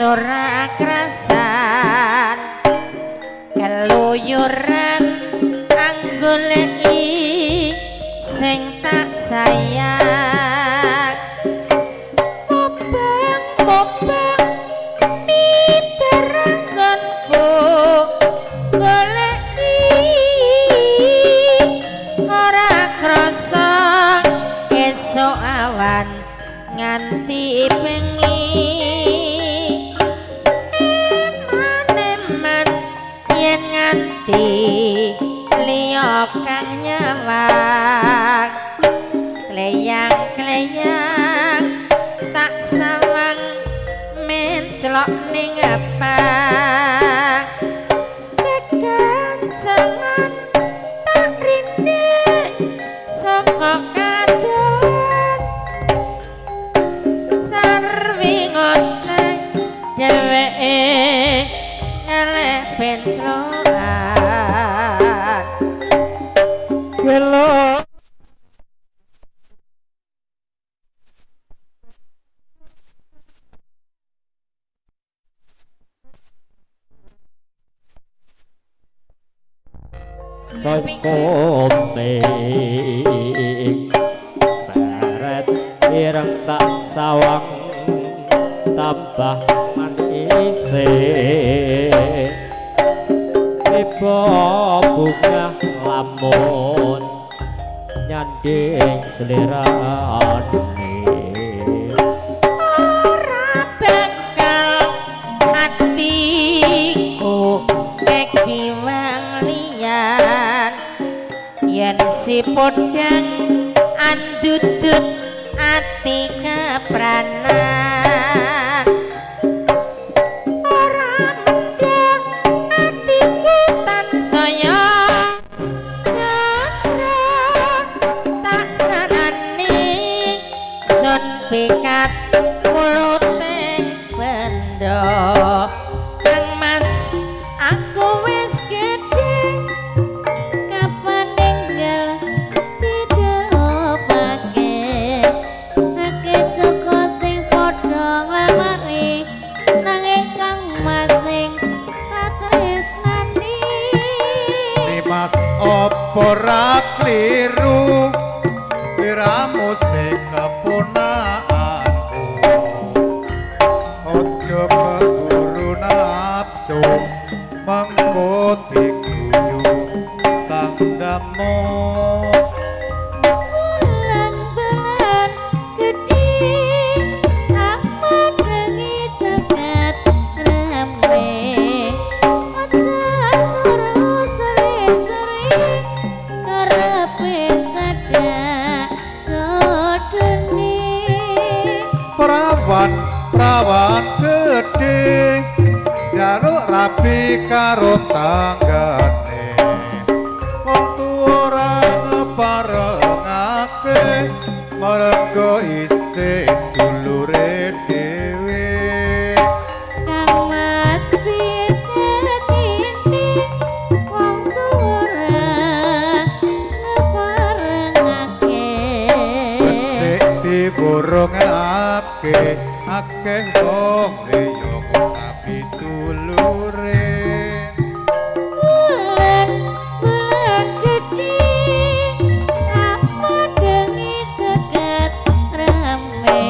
Ora krasan keluyuran anggoleki sing tak sayang mobang-mobang miterangonku goleki ora krasa esuk awan nganti bengi nganti liya kang nyawang kleyang-kleyang tak sawang menclok ning apa kekancengan tak rinde saka kadon sarwi ngoceh dheweke ngeleh benclokan. Gelo Komeng seret ireng tak sawang tambah manise tiba bunga lamun nyanding selirane ora bakal atiku kekiwang liyan yen si podang andudut ati kepranan ora mendhak atiku tansaya tak sarani sun pikat mulute benda. Kang Mas aku wis gedhe kapan ninggal didopake ake joko sing padha nglamari nanging Kang Mas sing katresnani. Nimas opo ra kliru sliramu sing keponakanku aja keburu nafsu mengko diguyu tanggamu. Bulan-bulan gedhe amadhengi jagat rame aja turu sere-sere karepe cedhak jodone. Prawan prawan gedhe njaluk rabi karo tanggane wong tuwa ora ngeparengake mergo isih dulure dhewe. Kang Mas pitetine wong tuwa ora ngeparengake becik diburungake akeh wong liya kok rabi dulure. Bulan-bulan gedhe amadhengi jagat rame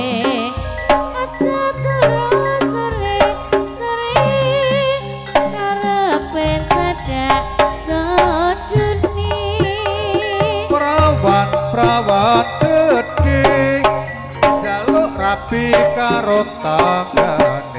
aja turu sore-sore karepe cedhak jodone. Prawan prawan gedhe njaluk rabi karo tanggane.